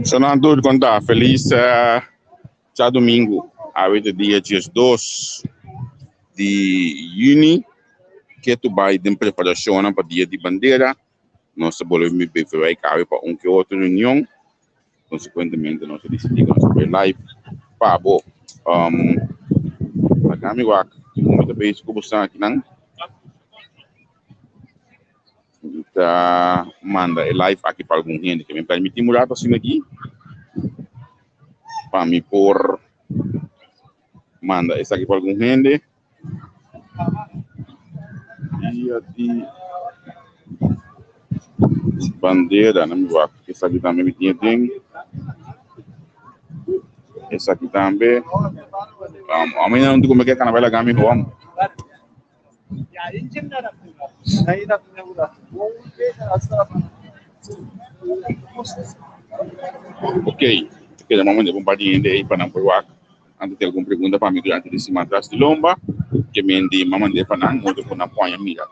Sonan tur kon ta? Felis djadumingu. Awe ta dia 12 di yüni. Ketu bai den preparashonnan pa dia di bandera. Nos ta bolbe mi Beverwijk awe pa un ke otro reunion. Konsekuentemente nos a disidí ku nos ta bai live pa bo. Laga mi wak kon mi ta bezig ku bo akinan. Mi ta manda e live aki pa algun hende ke mi permití un rato asina aki pa mi por manda esaki pa algun hende. Dia di bandera na mi wak esaki tambe mi tin aden esaki tambe ami nan ku mi ke kana bai laga mi hom. Ok, keda mama un par di hende ei pa nan por wak. Anto tin algun pregunta pa mi durante di siman tras di lomba, ke men di mama mand'é pa nan, modo ku nan por haña mira.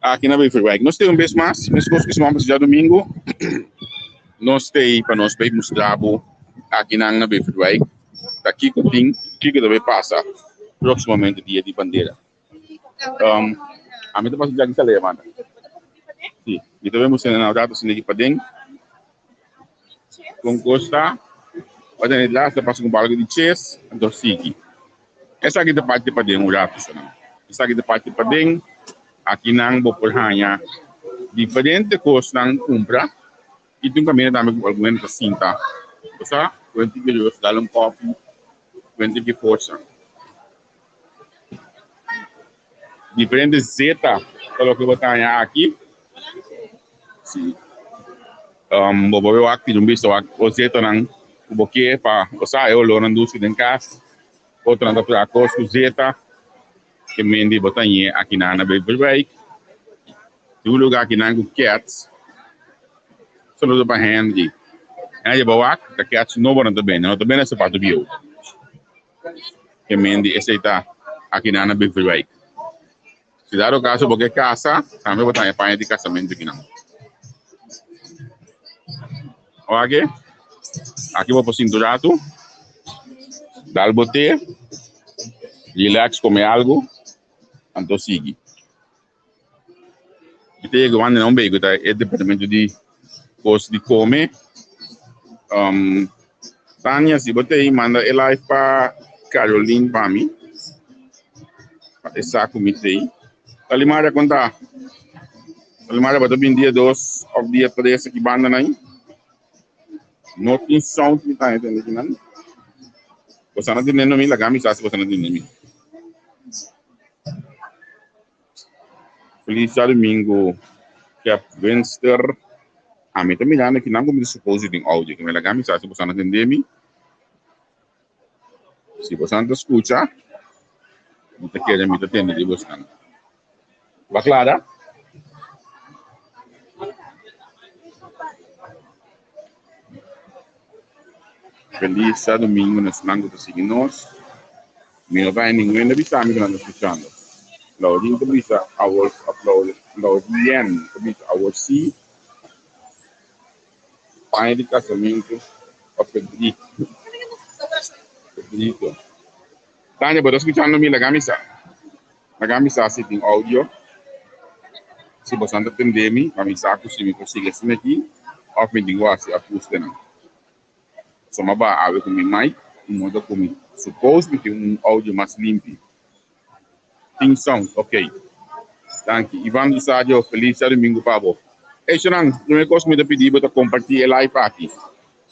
Aki na Beverwijk. Nos tin un bes mas, meskos ku siman pasá djadumingu, nos t'ei pa nos bai mustra bo akinan na Beverwijk ta kiko tin, kiko ta bai pasa próksimamente dia di bandera. Um, ami ta pasa djaki sa lei, Amanda. Sí, mi ta bai mustra nan un ratu asina aki paden. Kon kos ta, bo a tene glas, ta pasa ku un balki di ches, anto sigui. Esaki ta parti paden un ratu so nan. Esaki ta parti paden, akinan bo por haña diferente kosnan kumpra i tin un kaminda tambe ku algun hende ta sinta. Bo sa, ku hende tin ke dal un kòfi, ku hende tin ke forsa. Diferente zeta ta loke bo ta haña aki. Si. Um, bo por wak pidi un bista wak o zetanan ku bo ke pa bo sa e olornan dushi den kas. Otronan ta traha kos ku zeta. Ke mendi bo ta hañ'é akinan na Beverwijk. Tin un lugar akinan ku kèts. Saludo pa Henry. Henry bo wak ta kèts nobo nan ta bende, no ta bende sapato bieu. Ke men di esei ta akinan na Beverwijk. Si dado kaso bo ke kasa, tambe bo ta haña paña di kasamentu akinan. Oke, aki bo por sinta un ratu, dal bo te, relax, kome algu, anto sigui. Mi ta yega wanda nan un bey ku ta e departamento di kos di kome. Um, Tania, si bo ta ei, manda e live pa Caroline pa mi. Pa e sa ku mi ta ei. Talimara, kon ta? Talimara, bo ta bin dia dos of dia tres aki banda nan? No tin sound mi ta tende kinan. Bo sa na tende mi, laga mi sa si bo sa na tende mi. Feliz djadumingu Kep Winster. Ami ta mirando kinan ku mi ta suppose tin audio. Ke mi laga mi sa si boso a tende mi. Si boso ta skucha, mi ta kere mi ta tende di boso. Ba klara? Feliz djadumingu na esnan ku ta sigui nos. Mi no ta haña ningun hende bisa mi ku nan ta skuchando. Laurien ta bisa awor of Laurien ta bisa awor si paña di kasamentu pa Pedrito. Pedrito. Tania, bo ta skuchando mi? Laga mi sa. Laga mi sa si tin audio. Si boso ta tende mi, pa mi sa ku si mi por sigui asina aki of mi tin ku hasi ahustenan. So mi a baha awe ku mi mic un modo ku mi suppose mi tin un audio mas limpi. Tin sound, ok. Danki. Ivan Rosario, feliz djadumingu pa bo. Ey Shonan, prome kos ku mi ta pidi bo ta komparti e live aki.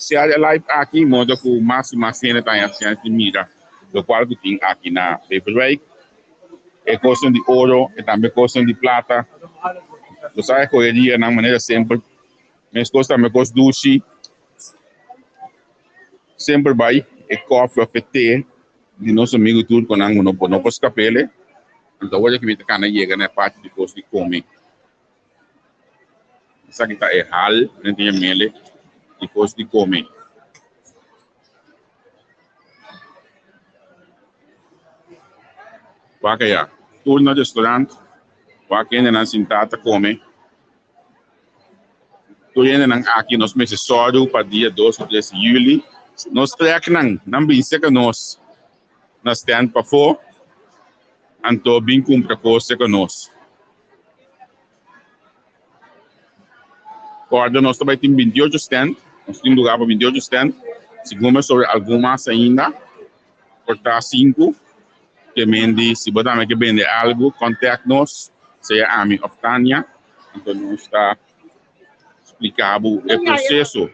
Share e live aki modo ku mas i mas hende ta haña chèns di mira lokual ku tin aki na Beverwijk. E kosnan di oro e tambe kosnan di plata. Bo sa e joyerianan manera semper. Meskos tambe kos dushi. Semper bai e koffie of e te di nos amigo turconan cu no por scapele. Anto awor cu mi ta cana yega na e parti di cos di come. Esaki ta e hal, nan ta yamele, di cos di come. Wak aya, tur na restaurant, wak hendenan sinta ta come. Tur hendenan aki nos mester sòru pa dia dos ku tres di yüli nos trèk nan, nan bin serka nos na stènt pafó, anto bin kumpra kos serka nos. Kòrda nos ta bai tin bintiocho stènt, nos tin lugá pa bintiocho stènt, segun mi a sobra algun mas ainda, por ta sinku, ke mendi si bo tambe ke bende algu kòntèkt nos, sea ami òf Tania, anto nos ta splika bo e proseso.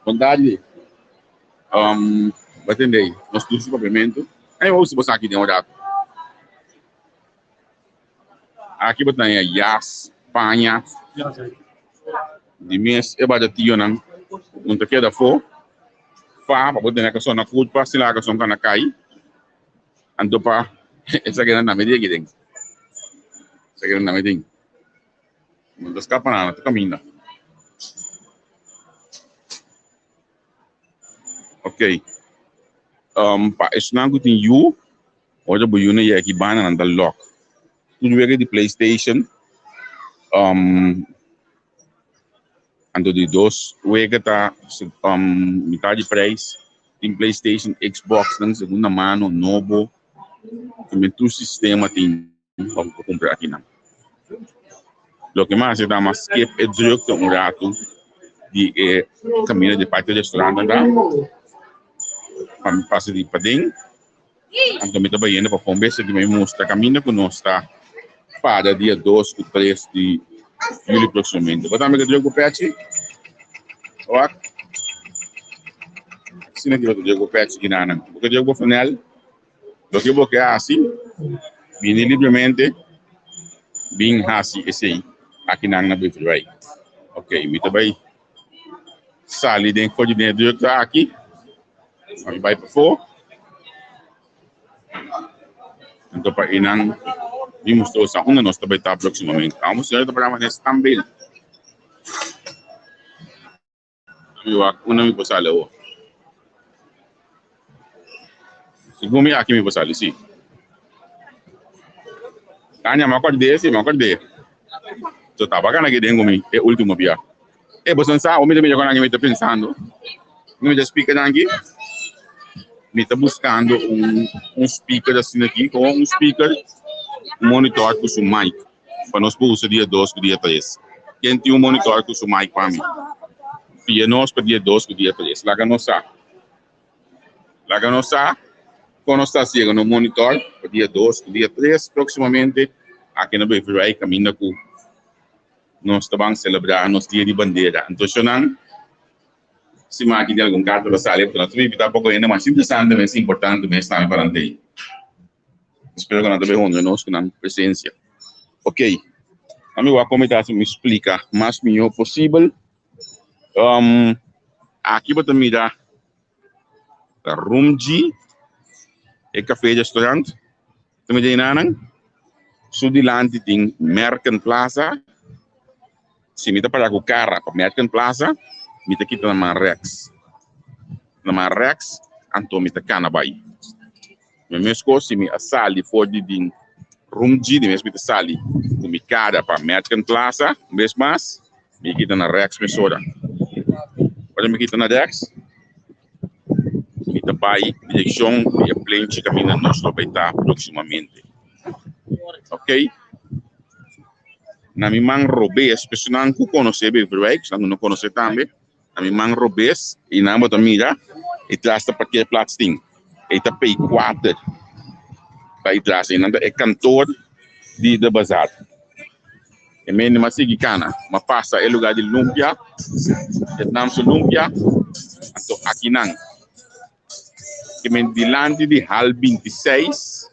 Bon tardi, bo a tende ei, nos tur su papiamentu, ai bo usa bo sa aki den un ratu. Aki bo ta haña yas, paña, di mes e barationan un ta keda afó, fa pa bo tene kason na kurpa sin laga kason kana kai, anto pa esakinan tambe di aki den, esakinan tambe tin, no ta skapa nada, ta kaminda. Ok, pa esnan ku tin yu. Ora bo yuna yega ki banda nan ta lock. Tur wega di PlayStation um anto di dos wega ta um mitad di prijs. Tin PlayStation, Xbox nan segunda mano nobo. Tambe tur sistema tin pa bo por cumpra akinan. Loke mas e ta mas skip e drukte un ratu di e caminda di parti restaurant nan ta pa mi pasa di paden. Anto mi ta bayendo pa pon bes aki mi mustra caminda cu nos ta para dia dos cu tres di juli proximamente. Bo tambe ta druk bo pechi? Wak. Asina ki bo ta druk bo pechi kinanan. Bo ke druk bo fanel? Loke bo ke hasi, bini libremente bin hasi esey akinan na Beverwijk. Ok, mi ta bay sali den for di den e drukte aki. Mi bai pafó. Anto pa einan mi mustra boso unda nos ta bai ta próximamente. Amo señor ta para manera standbeeld. Mi wak unda mi por sali awor. Segun mi aki mi por sali, si. Tania, mi a kòrd'é, si, mi a kòrd'é. So taba gana ke den ku mi e último bia. E boso no sa, mi ta mira kon aki mi ta pensando. Mi ta speaker aki. Mi ta buskando un un speaker asina aki, komo un speaker, un monitor ku su mic pa nos por usa dia dos ku dia tres. Ken tin un monitor ku su mic pa mi? Pia nos pa dia dos ku dia tres. Laga nos sa. Laga nos sa kon nos ta hasiendo no monitor pa dia dos ku dia tres próximamente aki na Beverwijk kaminda ku nos ta ban selebrá nos dia di bandera. Anto shonnan siman aki tin algun karta ta sali pasobra nos ta invitá poko hende mas interesante mes importante mes tambe pa nan tei. Espero ku nan ta bai honra nos ku nan presensia. Ok, ami wak kon mi ta hasi mi splika mas mihó posibel. Aki bo ta mira Room G, e cafe restaurant. Ta mira enanan. Su dilanti tin Merken Plaza. Si mi ta para ku kara pa Merken Plaza, mi ta kita na man reks. Na man reks, anto mi ta kana bai. Mi meskos si mi a sali for di din Room G, di mes mi ta sali ku mi kara pa Merken Plaza, un bes mas, Mi kita na rechts mesora. Ora mi kita na rechts, mi ta bai direkshon di e plenchi kaminda nos lo bai ta próksimamente. Ok? Na mi man robes, personan ku konosé Beverwijk, personan ku no konosé tambe, na mi man robes, i nan bo ta mira, e tras ta parkeerplaats tin. E ta P kuater ta e tras, i nan ta e kantoor di de bazaar. E mende m'a sigui cana, m'a pasa e lugar di lumpia, Vietnamse lumpia, anto akinan. Ke men dilanti di hal 26,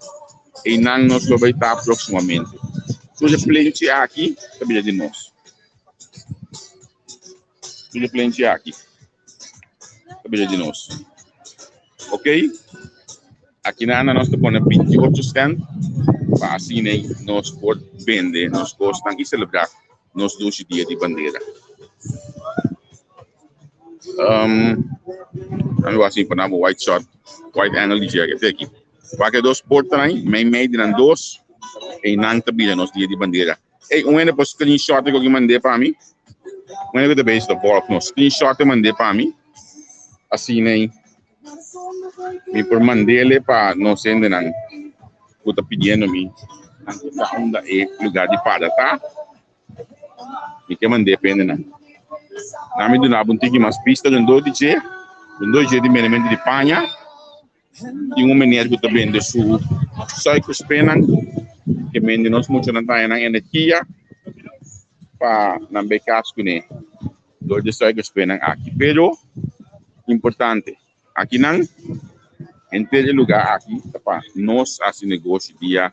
einan nos lo bay ta proximamente. Tur e plenchi aki ta bira di nos. Tur e plenchi aki ta bira di nos. Ok? Akinan nos ta pone 28 stand pa asina nos por bende nos kosnan i selebrá nos dushi dia di bandera. Um, ami wak sin pona bo white shot, white angle di jerry te aki. Wak e dos portanan, mei mei di nan dos, einan ta bira nos dia di bandera. Ey, un hende por screenshot e ku mand'é pa mi. Un hende ku ta bezig ta volg nos. Screenshot e mand'é pa mi. Asina ei mi por mand'é pa nos hendenan ku ta pidiendo mi nan ke sa unda e lugar di para ta. Mi ke mand'é pa hendenan. Nan mi duna bo un tiki mas bista rondó di dje, rondó di dje di menementu di paña. Tin un meneer ku ta bende su suikerspenan ke mende nos muchanan ta haña nan energia pa nan bai kas kuné dor di suikerspenan aki. Pero importante, akinan henter e lugá aki ta pa nos hasi negoshi dia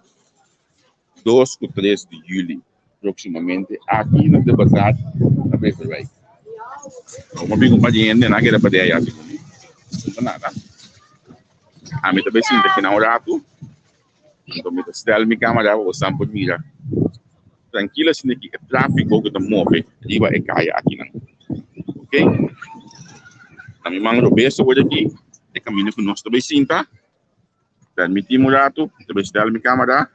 dos ku tres di juli próksimamente aki na De Bazaar na Beverwijk. Como bin un par di hende nan keda pa aya segun mi. No ta nada. Ami ta bai sinta aki nan un ratu. Anto mi ta stel mi camera pa bosan por mira trankil asina ki e tráfiko ku ta move riba e kaya akinan. Ok. Na mi man robes awor aki e kaminda ku nos ta bai sinta. Permití mi un ratu, mi ta bai stel mi camera.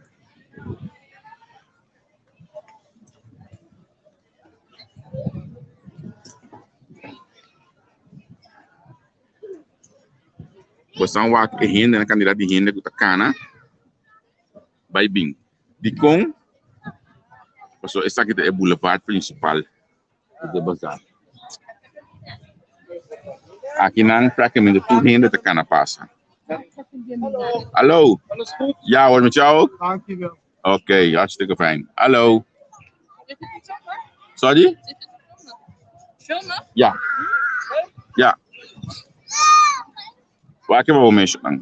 Bosan wak e hende, e kantidat di hende ku ta kana bai bin. Dikon? Pasobra esaki ta e boulevard prinsipal di bazar. Akinan práktikamente tur hende ta kana pasa. Hallo. Ja hoor, met jou ook? Dankjewel. Oké, hartstikke fijn. Hallo. Sorry? Filmen? Ja. Ja. Wak e bo mencionan.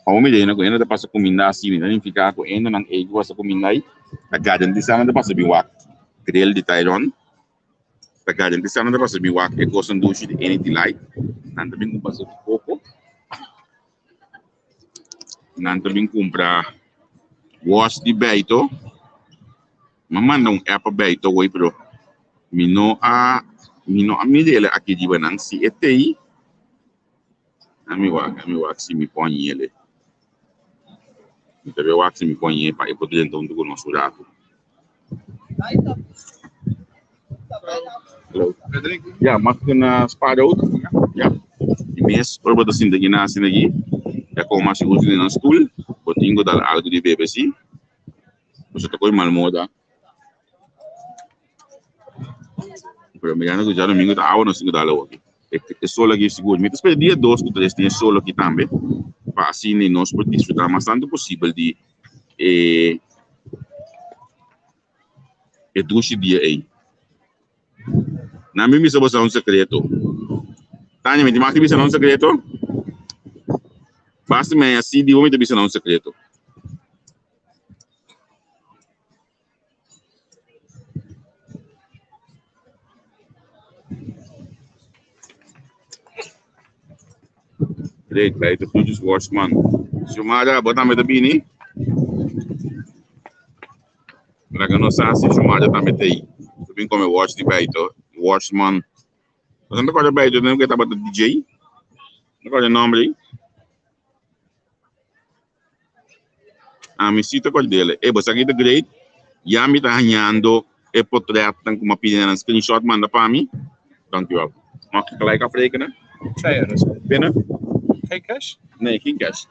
Amo mi dena ku enda ta pasa kuminda asina, ta nifiká ku endanan ei ku pasa kuminda ei ta garantisa nan ta pasa bin wak grill di Tyrone, ta garantisa nan ta pasa bin wak e kosnan dushi di Energy Light, nan ta bin kumpra su koko, nan ta bin kumpra wòs di Beito. Mi a manda un app pa Beito hoy pero mi no a mi no a mira el aki riba nan si e t'ei. Ami wak, ami wak si mi pon yele. Mi ta be wak si mi pon ye pa e por drenta huntu ku nos un ratu. Hallo. Ja, mag ik een uh, spaarrood? Ja. Die mes, ora bo ta sinta aki na asina aki, ya komo hasi uso di nan stoel, bo tin ku dal algu di bebe si. Boso ta koe mal moda. Pero mirando ku djadomingo ta awa nos tin ku dal awoki. E sol aki sigur. Mi ta spera dia dos ku tres tin e sol aki tambe pa asina nos por disfruta mas tantu posibel di e e dushi dia ei. Nan mi bisa boso un sekreto. Tania, mi tin mag di bisa nan un sekreto? Basta mi haña CD bo mi ta bisa nan un sekreto. Great, bij de groetjes worstman. Xiomara, bo tambe ta bini? Laga nos sa si Xiomara tambe ta ei. Ta bin come worst di Beito. Worstman. Bo no ta corda Beito, no ke tabata DJ? No corda e nomber ei? Ami si ta kord'el. E bo sa ki ta great? Ya mi ta hañando e potretnan ku mi a pidi nan screenshot manda pa mi. Dankjewel. Mag ik gelijk afrekenen? Twee euro is goed. Binnen? Geen cash? Nee, geen cash.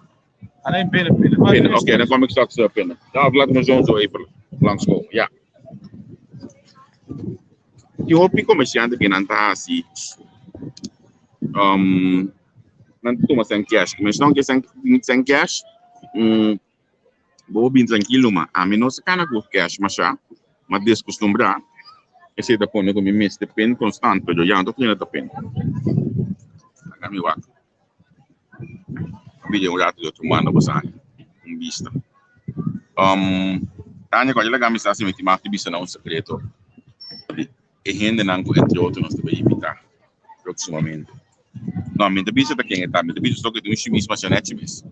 Alleen binnen pinnen. Maar Pinnen, eerst oké, dan kom ik straks eh, pinnen. Nou, laat me zo zo even langskomen. Ja. Tin hopi komersiante ku nan ta hasi um, nan ta tuma sen cash. Mencionan ke sen, sen cash, mm, bo bin tranquilo ma. Ami no sa kana ku cash masha, ma descostumbrá. Esei ta pone ku mi mester pin constant, pero ya no ta pone ta pin. Laga mi wak. Bini un rato di otro banda bo sa un bista. Um, Tania, cuando laga mi sa si mi tin mag di bisa na un secreto di e hendenan ku entre otro nos ta bai invita próximamente. No, mi ta bisa ta ken e ta, mi ta bisa so ku e tin un shimis masha nechi mes.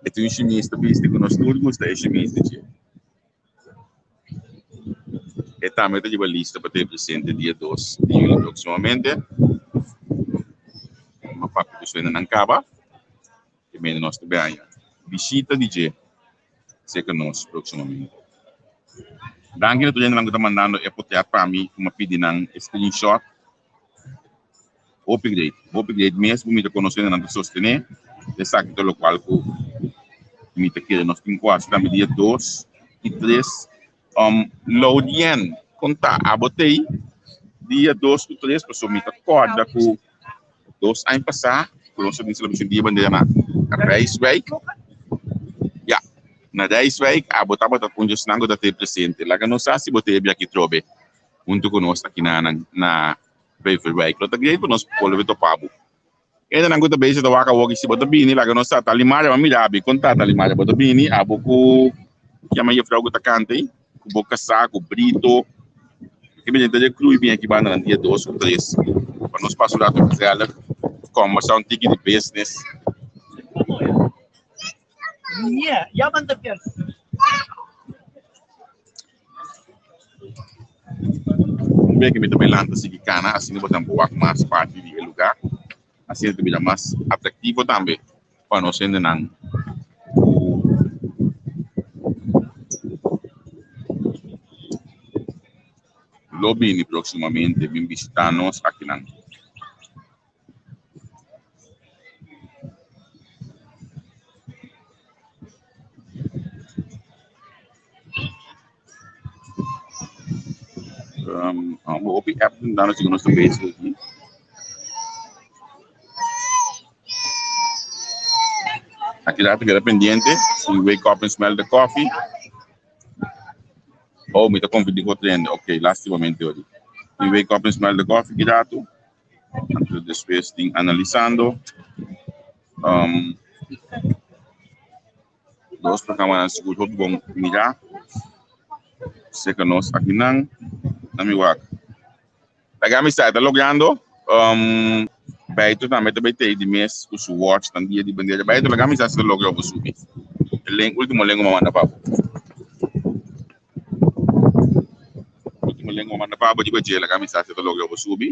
E tin un shimis ta bisti ku nos tur gusta e shimis di dje. E tambe ta riba lista pa ta presente dia dos di juli próximamente. Ma papia ku suena nan kaba, e mende nos ta bai haña. bishita di dje serka nos próksimamente. Danki na tur hendenan ku ta mandando e potret pa mi ku mi a pidi nan e screenshot. Hopi great, hopi great mes ku mi ta konosé nan ta sostené esaki ta lokual ku mi ta kere nos tin ku hasi tambe dia dos i tres. Laudien kon ta abo t'ei dia dos ku tres pasobra mi ta kòrda ku dos aña pasá ku nos a bin selebrashon dia bandera na Rijswijk. Ya, na Rijswijk abo tabata un di esnan ku ta te presente. Laga nos sa si bo ta e biaha aki trobe huntu ku nos aki na na Beverwijk. Lo ta great pa nos bolbe topa bo. Hendenan ku ta bezig ta wak awor si bo ta bini laga nos sa Talimaria bo a mira abi kon ta Talimaria bo ta bini abo ku yama jefrou ku ta kanta ei ku bo kasá ku Brito ke bini ta de krui bin aki banda nan dia dos ku tres pa nos pasa un rato gezellig kombersá un tiki di business. Un bes ke mi ta bai lanta sigui kana asina bo ta por wak mas parti di e lugá. Asina ta bira mas atraktivo tambe pa nos hendenan ku lo bini próksimamente bin bishitá nos akinan. Um, hopi app dan si nos ta bezig aki. Aki rato keda pendiente. Si wake up and smell the coffee. Oh, mi ta confundí cu otro hende. Ok, lastimamente ori. We wake up and smell the coffee ki rato. Anto despues tin analisando. Um, dos programanan sigur hopi bon mira. Seka nos akinan. Na mi wak. Laga mi sa, e ta logrando. Um, Beito tambe ta bay tei di mes ku su watch tan dia di bandera. Beito, laga mi sa si ta logra bo subi. E link, ultimo link ku mi a manda pa bo. Ultimo link ku mi a manda pa bo riba dje, laga mi sa si ta logra bo subi.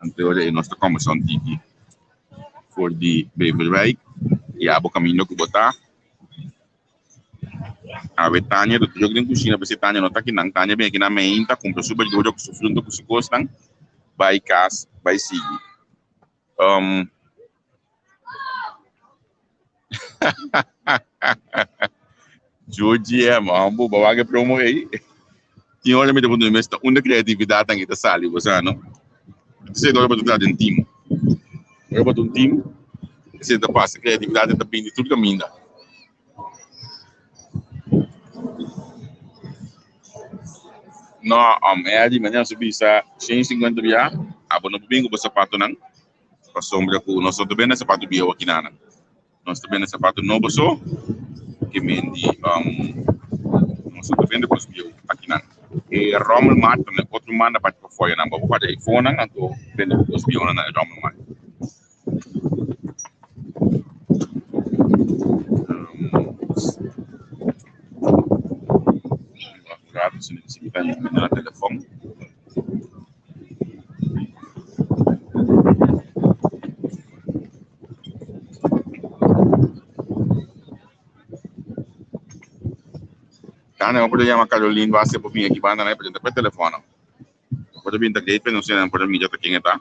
Anto ora ei nos ta kòmbersá un tiki for di Beverwijk. Ya bo kaminda ku bo ta. Awe Tania ta druk den kushina p'esei Tania no ta akinan. Tania bin akinan meinta kumpra su berdura ku su frunta ku su kosnan bai kas bai sigui. Um, Georgie M, ambo bo wak e promo ei. Tin ora mi ta puntra mi mes ta unda kreatividat nan ta sali bo sa no. Esei ta ora bo ta traha den team. Ora bo ta un team esei ta pasa kreatividat ta bini tur kaminda. No, um, Eddie, manera su bisa 150 bia, abo no por bin ku bo sapatonan, pasobra ku nos no ta bende sapato bieu aki nan. Nos ta bende sapato nobo so, ke men di um, nos no ta bende kos bieu aki nan. E rommelmarkt ta na otro manda parti pa foya nan, bo por guarda e fonan anto bende bo kos bieunan na e rommelmarkt. Um, rato si mi ta na telefon. Tane, bo por yama Caroline Vázquez por bin aki banda na presenta por telefono. Por bin ta great pero no sé, por mira ta ken e ta.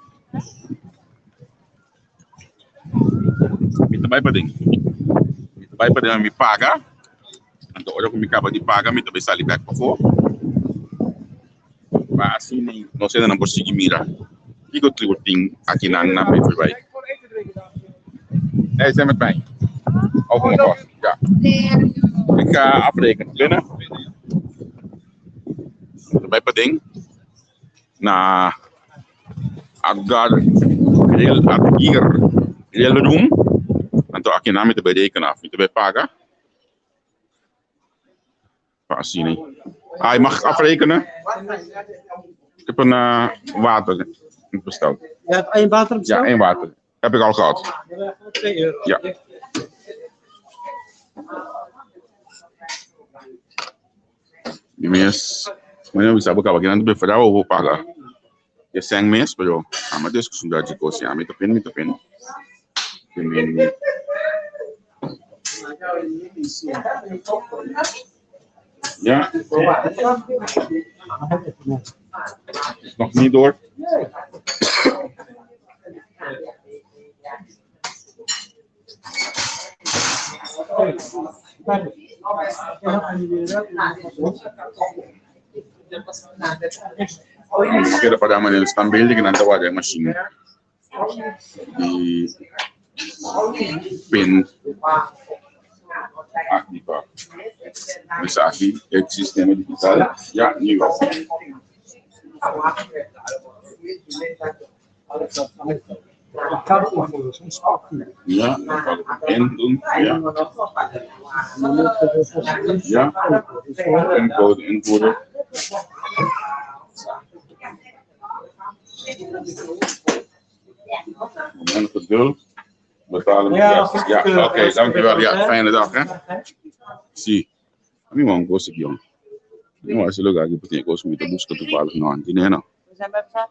Mi ta bai paden. Mi ta bai paden mi paga. Anto ora ku mi kaba di paga mi ta bai sali bek pafó. Pa asina nos hendenan por sigui mira kiko tur tin akinan na Beverwijk. Nee, zijn met mij. Ook een koffie, ja. Ik ga afrekenen. Binnen. Bai paden na Agar Grill Adgir Grill Room. Anto akinan mi ta bai rekenen af. Mi ta bai paga. Pa asina. Ah, je mag afrekenen. Ik heb een uh, water besteld. Je hebt één water besteld? Ja, één water. Heb ik al gehad. 2 euro. Ja. Di mes, bueno, bisa bo kaba kinan ta preferá bo paga e sèn mes, pero ama deskustumbrá dje kos, ami ta pena, mi ta pena. Ja. Is nog niet door. Keda pa dama den standbeelden ku nan ta warda e machine di pen aki pa esaki e sistema digital ya nu wel. Ja, in doen. Ja. Ja. Pincode invoeren. Moment geduld. Betalen met Ja, ja, ja, oké, okay, dankjewel. Ja, fijne dag, hè. Zie. Mi man gosto aqui, ó. Não, esse lugar aqui, porque gosto muito, busca toevallig no, anti, no. We zijn bij vijf.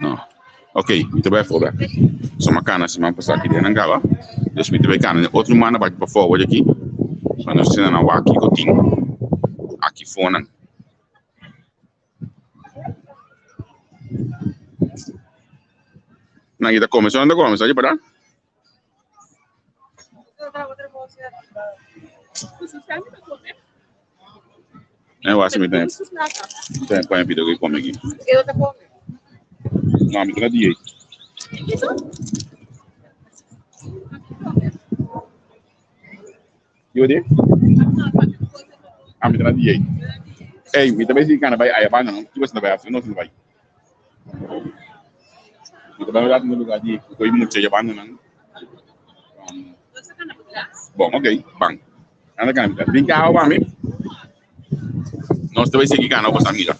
No. Ok, mi ta bai afó bek. So mi a kana siman pasá aki den nan gaba. Dus mi ta bai kana den otro manda baki pa forward aki. Pa nos asina nan wak kiko tin aki for nan. Nan ta kome, so nan ta kome, sa para? E wasi mi ta ta pone pida ku kome aki. No, mi ta na dieet. Yo di? Ah, mi ta na dieet. Ey, mi ta bai sigui kana bai aya banda no. Ki boso ta bai hasi? No ta bai. Mi ta bai un rato na lugar di koe mucha ya banda nan. Bon, ok, ban. Anda kana mi. Bin kawa pa mi. Nos ta bai sigui kana boso mira.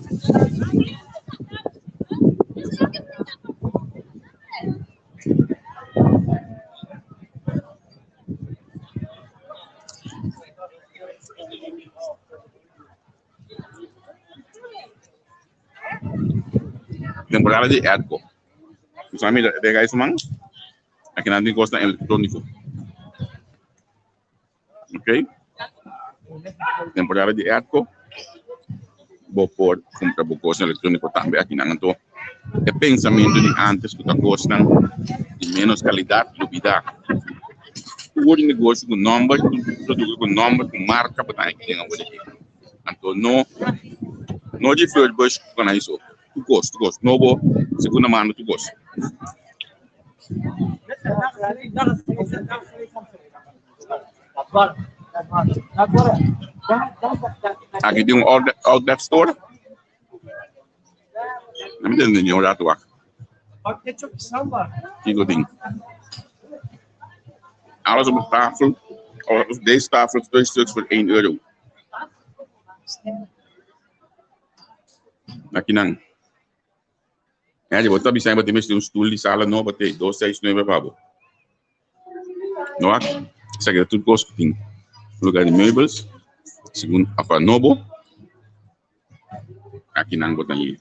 Temporada di airco. Nos a mira e guys man. Aki nan tin cosnan electronico. Ok. Temporada di airco. Bo por cumpra bo cosnan electronico tambe aki nan. Anto e pensamento di antes cu ta cosnan di menos calidad lubida. Tur negocio cu nomber, tur producto cu nomber, cu marca bo ta haña aki den awor aki. Anto no no di Furbush ku nan hizo. Tur kos, tur kos. Nobo, segunda mano, tur kos. Aki tin un outlet, outlet store. No mi tende un rato wak. Kiko tin? Alles op de tafel. Of deze tafel, twee stuks voor 1 euro. Aki nan. Ja, bo ta bisa bo tin mester un stoel di sala nobo te, dos seis nuebe pa bo. No wak, esaki ta tur kos ku tin. Lugar di meubels, segun afa nobo. Aki nan bo ta hiri.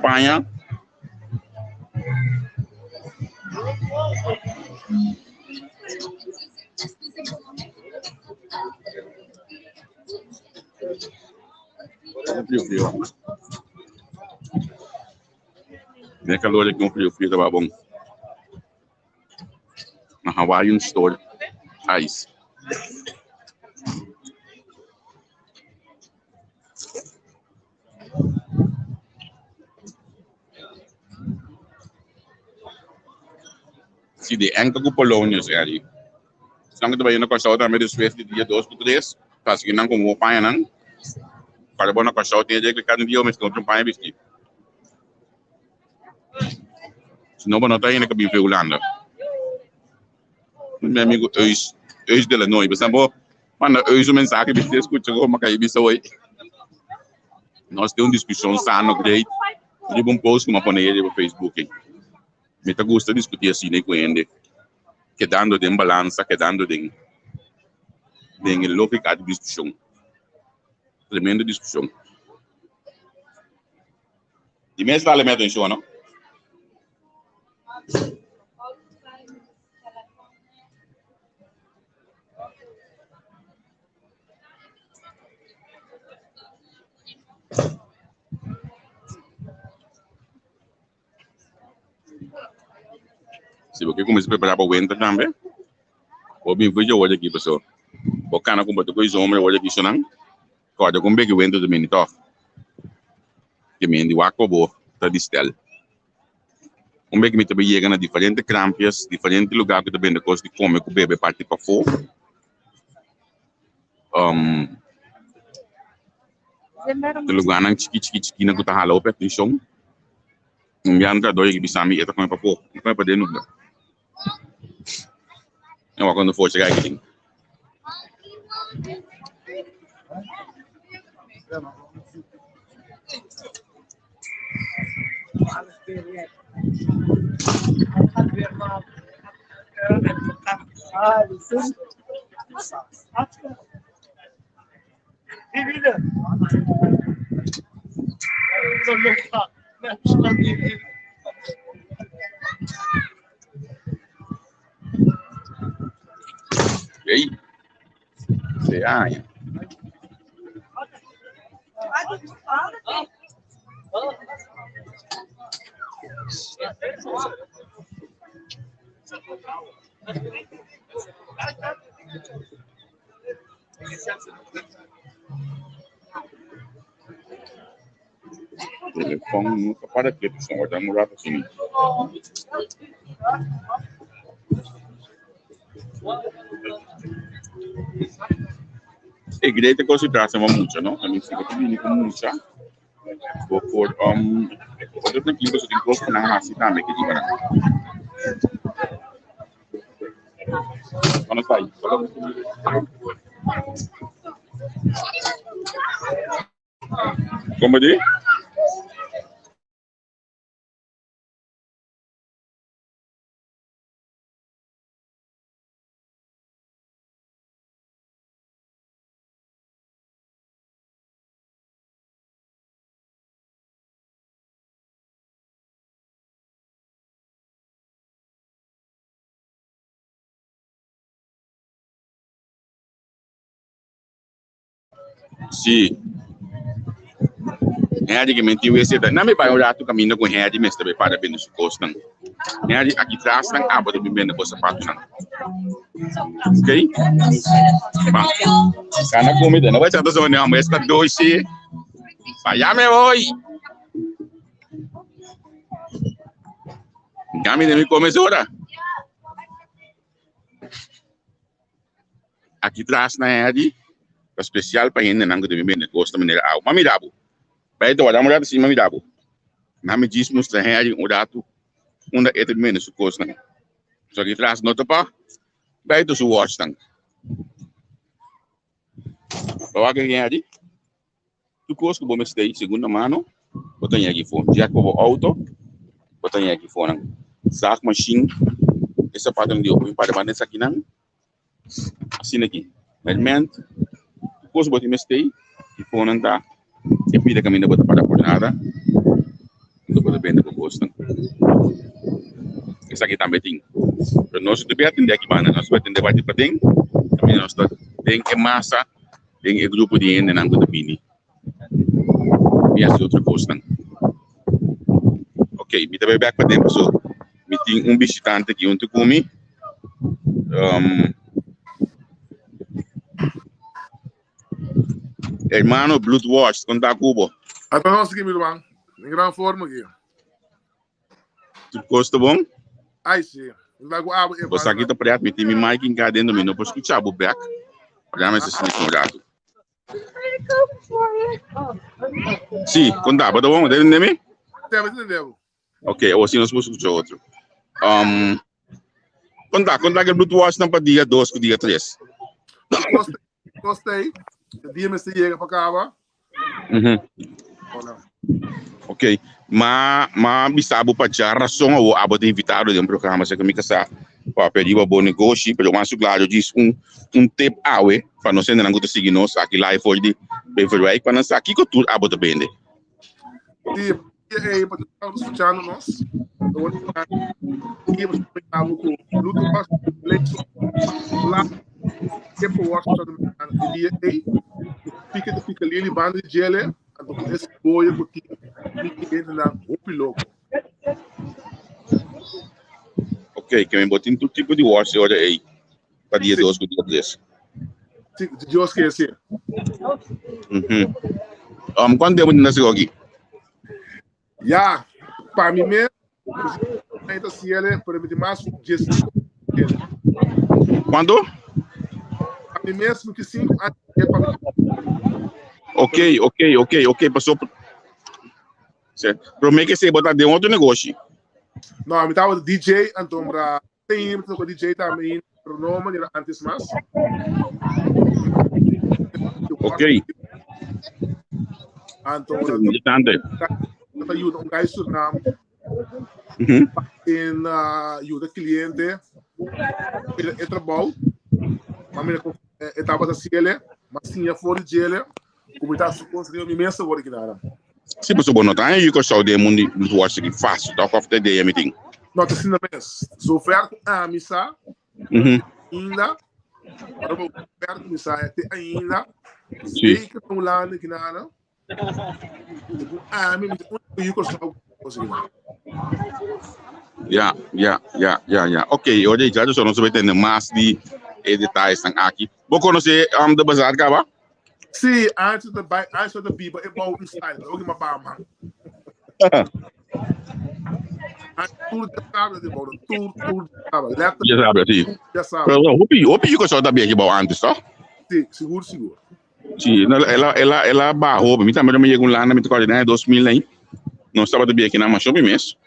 Paña. Frio, frio. Den calor aki un frio frio ta bon. Na Hawaiian store ice. Si di enkel ku Polonius eri. Esnan ku ta bai na Kòrsou tambe despues di dia dos ku tres, ta sigui nan komo pañanan. Para bo na Kòrsou tin e dje kada dia bo mester un paña bisti. Si no bo no ta hende ku bin for Hulanda. Mi amigo Eus, Eus de la Noy, bo sa bo manda Eus un mensahe bisti escucha como a bisa hoy. Nos tin un discusion sano great riba un post ku mi a pone riba Facebook. Mi ta gusta discuti asina ku hende, kedando den balansa, kedando den den e logica di discusion. Tremendo discusion. Di mes dale mi atencion, no? Si bo ke kuminsá prepará pa winter tambe, bo bin for dje wòrdu aki pasobra bo kana ku bo ta kohe zomer wòrdu aki sonan, kòrda kon beki winter ta bini tòg. Ke mi hende wak pa bo ta di stèl. Un beki mi ta bin yega na diferente krampias, diferente lugá ku ta bende kos di kome ku bebe parti pafó. E lugánan chiki chiki chiki nan ku ta hala hopi atenshon. Un biaha un trahador yega bisa mi e ta kome pafó, e ta kome paden nunka. E wak cuando for chega aki tin. Ey, se aña. Telefòn no ta para ketu, son wòrdu un rato asina. E grei ta konsentrá ma mucha, no? I mean, si bo ta bini ku mucha, bo por bo ta trankil pasobra tin kos ku nan hasi tambe ke riba nan. Cuando está ahí? ¿Cómo di? Sí. Henry que men tin wc ta. Na mi bai un rato caminda con Henry mester bai para bende su cosnan. Henry aki tras nan abo ta bin bende bo zapatonan. Ok? Ba. Kana comida. No bai chata zo ne hombre. Esta doshi. Pa ya me voy. Gami de mi come ora. Aki tras na Eddie, ta special pa hendenan ku ta bin bende kos na manera awe. M'a mira bo. Bai ta wak un ratu si m'a mira bo. Nan mi djis mustra Henry un ratu unda e ta bin bende su kosnan. So aki tras no ta pa bai ta su watchnan. Bo wak Henry? Tur kos ku bo mester segunda mano bo ta yegi for. Jack pa bo auto bo ta yegi for nan. Zaag machine e sapatonan di hopi para banda esakinan asina aki. Herment tur kos ku bo tin mester di for nan ta e pida kaminda bo ta para por nada unda bo ta bende bo kosnan. Esaki tambe tin. Pero nos no ta bin atende aki banda nos ta bin atende parti paden kaminda nos ta den e masa. Den e grupo di hendenan ku ta bini mi hasi otro kosnan. Ok, mi ta bai bek paden paso mi tin un bishitante aki huntu ku mi. Um, hermano Bloedworst, kon ta ku bo? Ata nos aki, mi ruman. In gran forma aki. Tur kos ta bon? Ai si. Lagu abo e Bo sa ki ta pret, mi tin mi mic hinká dentro, mi no por skuchá bo bek. Dame ese snik un ratu. Sí, konta, bo ta bon? Bo ta tende mi? Sí, mi ta tende bo. Ok, awor si nos por skucha otro. Um, konta, konta ke Bluetooth nan pa dia 2 ku dia 3. Kos tei, dia mester yega pa kaba. Hola. Ok, ma ma bisa bo pa dja rason awo abo ta invitado den programa se mi kasá papia riba bo negoshi, pero mas su claro djis un un tip awe pa nos hendenan ku ta sigui nos aki live for di Beverwijk pa nan sa kiko tur abo ta bende. Sí. Ei, pa ta escuchando nos. Aqui você ku Luto La tempo worst ta dia ei. Pika de pika lili banda de jele, anto ku esse boia ku ti mi cliente na hopi loko. Ok, ke men botin tur tipo di worst ora ei. Pa dia 2 ku dia 3. Si, Dios ke si. Kuantu tempu tin ta sigo aki? Ya, pa mi mes, mi ta siele, pero mi tin mas ku 15 aña. Kuantu? Pa mi mes, mi tin 5 aña pa mi. Ok, ok, ok, ok, paso prome ke se bo ta den otro negoshi. No, mi tabata DJ, anto mi Tem toca DJ também, pero no manera antes mas. Ok. Anto, Interesante. dat ajuda un guy Suriname in ajuda cliente e trabalho. Maar mira, etapa da ciele, maar sinha for de jele, como está se conseguindo mi mesa agora aqui nada. Si, pasobra bo no ta haña yu Kòrsou den e mundu di bloedworst aki fásil, tòg? Òf ta idea mi tin? No, ta asina mes. Zover ku ami sa, ainda, ora bo zover ku mi sa te ainda, zeker na Hulanda aki nana, segun ami, mi ta úniko yu Kòrsou ku konsegui nan. Ya, ya, ya, ya, ya. Ok, ora di klaru so nos a bai tende mas di e detayesnan aki. Bo konosé de Bazaar kaba? Sí, antes de bai, antes de biba e bou un style, pero ook ma ba man. Tour de sabra de bou, tour tour de sabra. Letter. Ya sabra, sí. Ya sabra. Pero hopi, hopi yuko so ta bia bou antes, toch? Sí, sigur, sigur. Sí, no, ela, ela, ela ba hopi. Mi tambe me llega un lana, mi te acuerdo, en 2000 ahí. No estaba de bia aquí na mas shopping mes.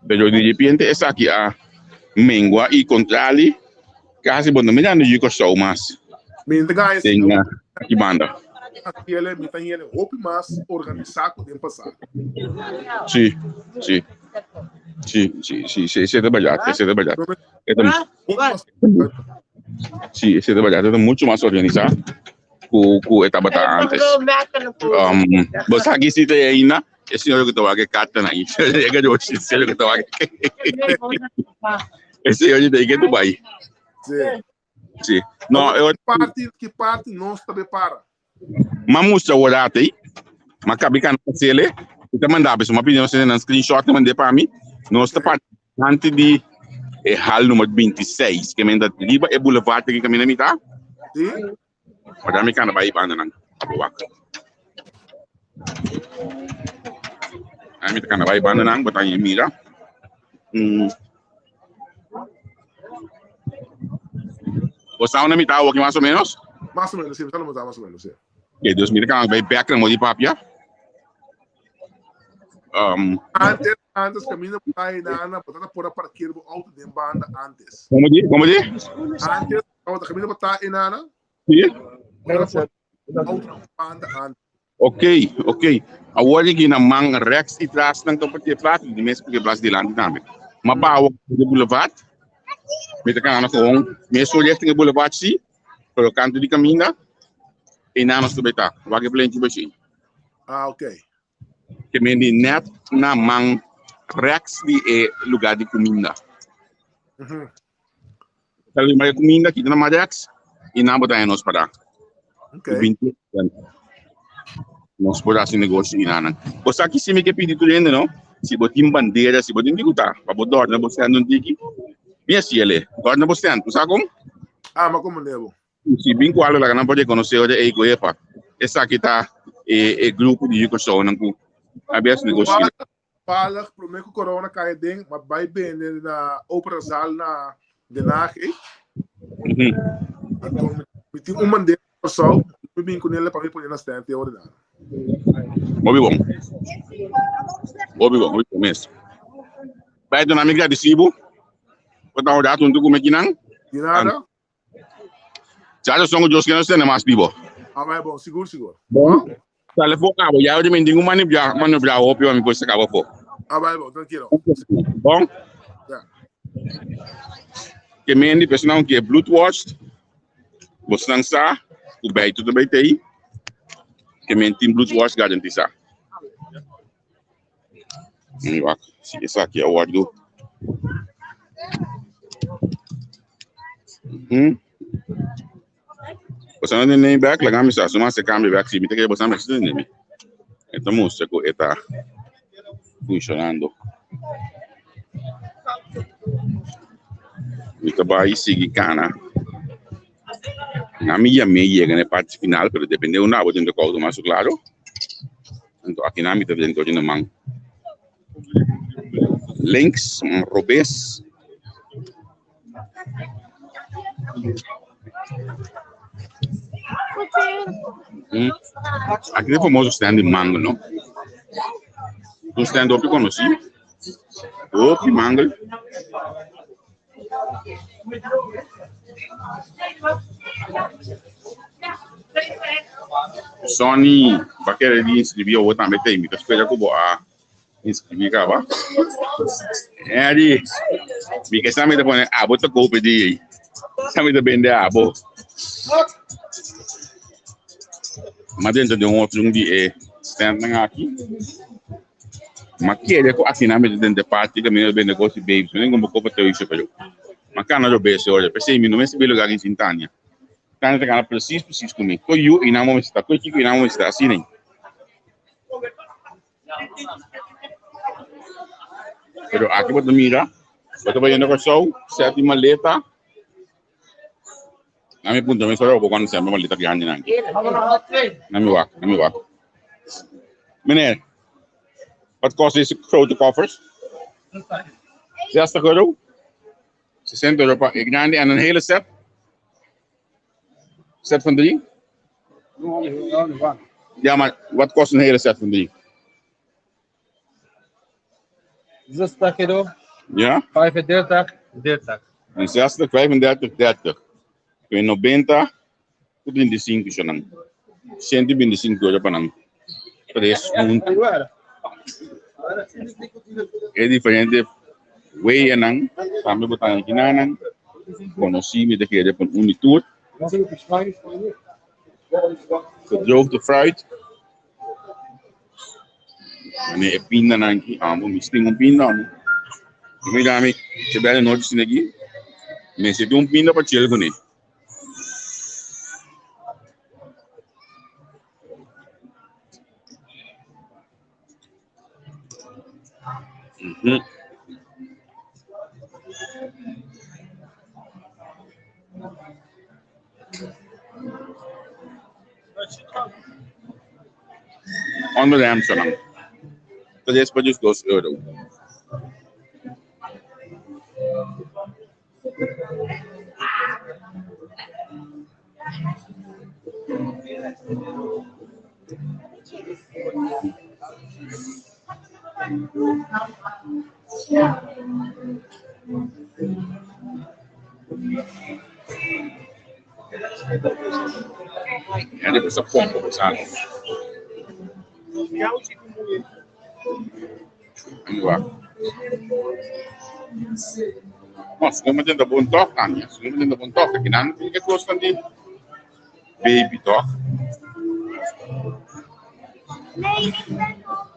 Pero de repente esaki a mengua y contrali casi bo no mirando yuko show mas. Mi ta gaya Den aki banda. Asiele, mi ta hende hopi mas organisa ku den pasado. Sí, sí. Sí, sí, sí, sí, esei ta berdad, esei ta berdad. E ta, sí, esei ta berdad, e ta mucho mas organisa ku ku e tabata antes. Bo sa ki si ta ainda? E señor ku ta wak e kartanan ei. E ka di señor ku ta wak. E señor di ta ke tu bai. Sí. Sí. No, e parti, ki parti nos ta prepara? Ma mustra ora ei. Ma kabi kana sele. Ita manda beso, ma pidi nos nan screenshot mande pa mi. Nos ta parti di e hal nummer 26, ke menda riba e boulevard ke kamina mita. Sí. Ma mi kana bai banda nan. Wak. Ami ta kana bai banda nan, bota mira. Bo sa una mitad aki mas o menos? Mas o menos, sí, mi sa mas o menos, sí. Ok, dus mi ta kana bai bek na modi papia. Antes, antes caminda por ahí, nana, bo tata por a parkeer bo auto den banda antes. Como di? Como di? Antes, bo caminda por ta enana. Sí. Auto banda antes. Ok, ok. Awor aki na man rechts y tras nan ta parkeer plaats, di mes parkeer plaats dilanti tambe. Ma pa awor de boulevard, mi ta kana gewoon mesun richting e boulevard si, pero kanto di caminda, einan nos ta bay ta. Wak e pleintje bay si. Ah, ok. Ke men di net na man rechts di e lugar di cuminda. Ta lugar di cuminda, kita na man rechts, y nan bo ta nos para. Ok. Nos por haci negocio y nanan. Bo sa ki si mi ke pidi tur hende, no? Si bo tin bandera, si bo tin dikuta, pa bo dorna bo stand un tiki. Mi a siele, dorna bo stand, bo sa kon? Ah, ma como nebo? Si bin ku algo laga nan por rekonosé ora ei ku epa, esaki ta e e grupo di Kòrsounan ku a bes negoshia. Toevallig, promé ku corona kai aden, m'a bai bende na Opera Zaal na Den Haag ei. Anto mi tin un bandera di Kòrsou, mi bin kuné pa mi pone na stand te ora nan. Hopi bon. Hopi bon, hopi bon mes. Bai duna mi gradisí bo pa ta un rato huntu ku mi akinan. Di nada. Tjata son ku Dios ke nos tene mas bibo. Amai bon, sigur sigur. Bon. Sale fo kabo, ya yo mi ningun manibra, manobra hopi pa mi por saka bo fo. Amai bon, tranquilo. Bon. Ja. Ke mendi personan ke bloedworst, bosnan sa, ku bij tudo bij tei, ke men tin bloedworst garantisa. Mi wak si esaki a wòrdu. Boso no tende mi bek? Laga mi sa, su mas e kambia bek si mi ta kere boso mester tende mi. E ta mustra ku e ta funshonando. Mi ta bai sigui kana. Na mi yam'é yega na e parti final, pero depende unda abo tin rekòrdo mas klaro. Anto akinan mi ta dentro di nan man links, man robes. Aki ta e famoso stand di mangel, no? Un stand hopi konosí, hopi mangel. Sonny, ba kere di inscribí awo tambe te mi ta spera ku bo a inscribí kaba. Eddie, mi ke sa mi ta pone abo ta kope di ei. Sa mi ta bende abo. Ma dentro di un otro di e standnan aki. Ma kere ku asina mi ta den parti kaminda ta bende kos di babes. Mi no tin kopa teusha pa yo. Ma kana lo bes ora. P'esei mi no mester bai lugar sin Tania. Tania ta kana presis presis ku mi. Ko yu i nan bo mester ta. Ko kiko i nan bo mester ta. Asina ei. Pero aki bo ta mira, bo ta bayendo Kòrsou, sèt di maleta. Na mi puntra mi soro bo cuando siempre maleta grande nan. Na mi wak, na mi wak. Meneer, wat kost deze grote koffers? 60 euro? 60 euro pa e grande en een hele set? Set van drie? Ja, maar wat kost een hele set van drie? 60 euro. Ja? 35, 30. En 60, 35, 30. Kun 90, 35 zo nan. 125 euro pa nan. Tres junto. E diferente weeënan. Tambe bo ta kinanan. Conocí mi te kere pa un tour. Gedroogde fruit. Mane e pindanan aki, amo mi stin un pinda amo. Mi mira mi te bel nochi sin aki. Mester tin un pinda pa chill kuné. Onder de Amsterdam. Dat is pa just dos euro. En dit is een pomp op het aan. Anyway. Maar ze komen de bon toch aan. Ja. Ze komen de bon toch. Ik kan niet los van die baby toch? Nee, ik ben nog.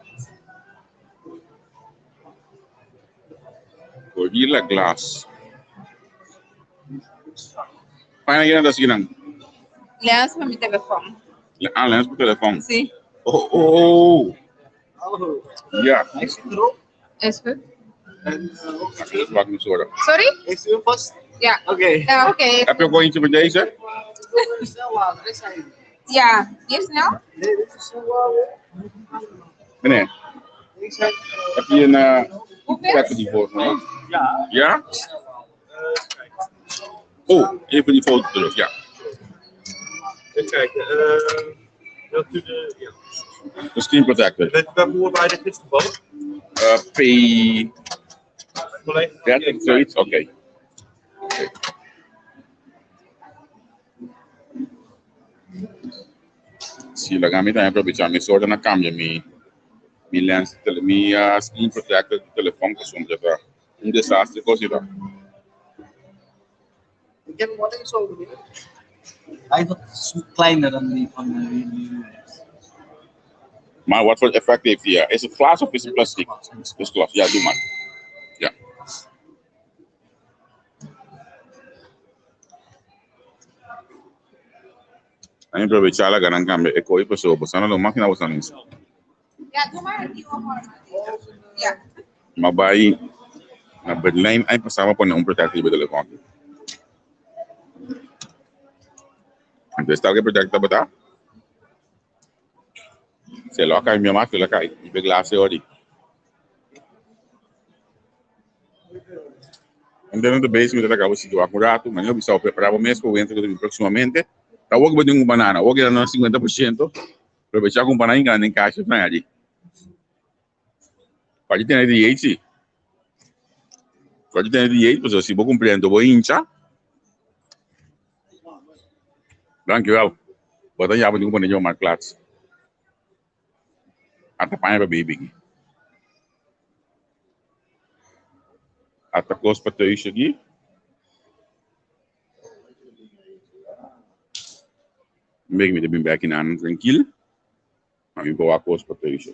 Gorilla Glass. Fijne jena dat zie Lens pa mi telefon. Ah, lens pa telefon. Si. Oh, oh, oh. Ja. Hij zit erop. Is goed. En, Dat is wat ik zorgen. Sorry? Heeft u hem vast? Ja. Oké. Ja, oké. Heb je ook wel eentje met deze? Snel laden, dit zijn. Ja, die is snel? Nee, dit is snel laden. Meneer, Deze zijn. heb je een Hoeveel? plek voor die foto? nog? Ja. Ja? Oh, even die foto terug, ja. Even kijken. Wilt u de, ja. De screen protector. Weet u welke oor bij dit is toevallig? P30, Collega? zoiets? Oké. Oké. Si, laga mi tambe aprovecha mi sorta na cambia mi mi lens tele mi screen protector di telefon pasobra ta un desastre cos ta. Ik heb hem alleen zo, meneer. Hij is wat kleiner dan die van die die u heeft. Maar wat voor effect heeft die? Is het glas of is het plastic? Het is glas, ja, doe maar. Ja. Ami aprovecha laga nan cambia e coy paso boso no lo makina boso mes. Ja, doe maar het nieuwe formaat. Ja. Ma bai na Berlijn ay pasaba pone un protector riba telefon aki. Entonces tal que protector tabata. Se lo cai mi ma se lo cai. I glas e ori. Dentro do base mi ta acabo situa un rato, ma no bisa preparado mes pa winter ku próximamente. Ta wak ba un banana, wak na 50%. Aprovechar com banana grande em caixa pra ali. Pode ter de 8, sim. Pode ter de 8, pues si vou cumpriendo, vou hincha. Dankjewel. Wat dan ja, moet ik op maar plaats. Ata paña pa baby. Ata kos pa thuis aqui. Make me de bin back in aan tranquil. Maar mi boa kos pa thuis.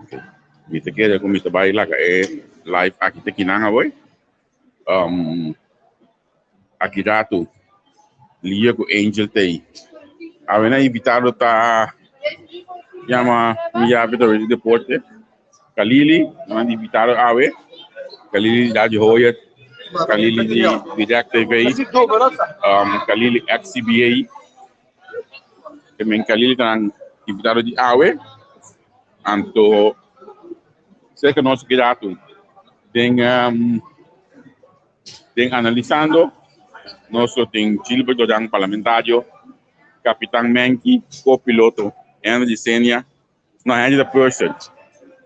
Okay. Mi te kere ku mi ta bai laga e live aki te kinanga boy. Aki ratu Lia ku Angel tei. Awena invitado ta llama mi llave de deporte. Kalili, nan invitado awe. Kalili di Hoyet, Kalili di Direct TV, Kalili XCBA. Men Kalili tan invitado di awe. Anto zeker nos grato den den analisando nos tin Gilbert Doran parlamentario, Capitán Menki, copiloto, Henry Senia, no Henry the person.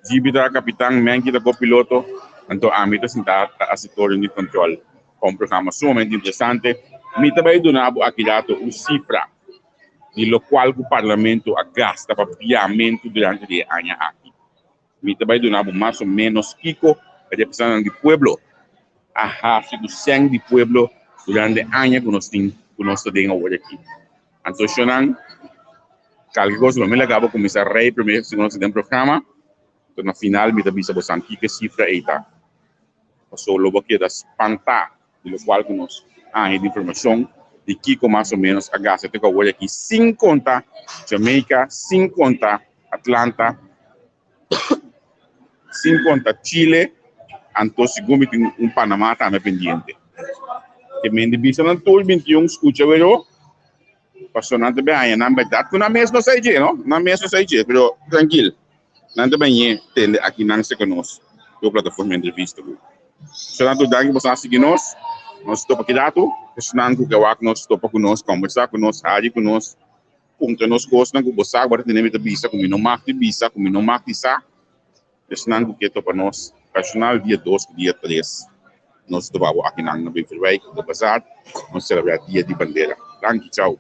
Gibi ta Capitán Menki ta copiloto, anto ami ta sinta ta asesor di control. Un programa sumamente interesante. Mi ta bai duna bo aki dato un cifra di lo cual ku parlamento a gasta pa piamento durante di aña aki. Mi ta bai duna bo mas o menos kiko e representante di pueblo a hasi ku sèn di pueblo durante aña ku nos tin ku nos ta den awor aki. Anto shonan kalke kos lo mi laga bo kuminsá rei promé si nos ta den programa, anto na final mi ta bisa bosan kiko e sifra ei ta. Paso lo bo keda spantá di lokual ku nos haña di informashon di kiko mas o ménos a gasta te ku awor aki sin konta Jamaica, sin konta Atlanta, sin konta Chile, anto sigur mi tin un Panama tambe pendiente. Ke men di bisa nan tur 21 skucha wero, paso nan ta bin haña nan bèrdat ku nan mes no sa dje, no? Nan mes no sa dje, pero trankil, nan ta bañ'é tende aki nan seka nos ku e plataforma entrevista ku. So nan tur danki boso a sigui nos, nos topa ki ratu, esnan ku ke wak nos topa ku nos, kombersá ku nos, hari ku nos, puntra nos kosnan ku bo sa ku bo ta tende mi ta bisa ku mi no mag di bisa, ku mi no mag di sa. Esnan ku ke topa nos personal dia dos ku dia tres nos topa bo akinan na Beverwijk, de Bazaar, nos selebrá dia di bandera. Danki, chau.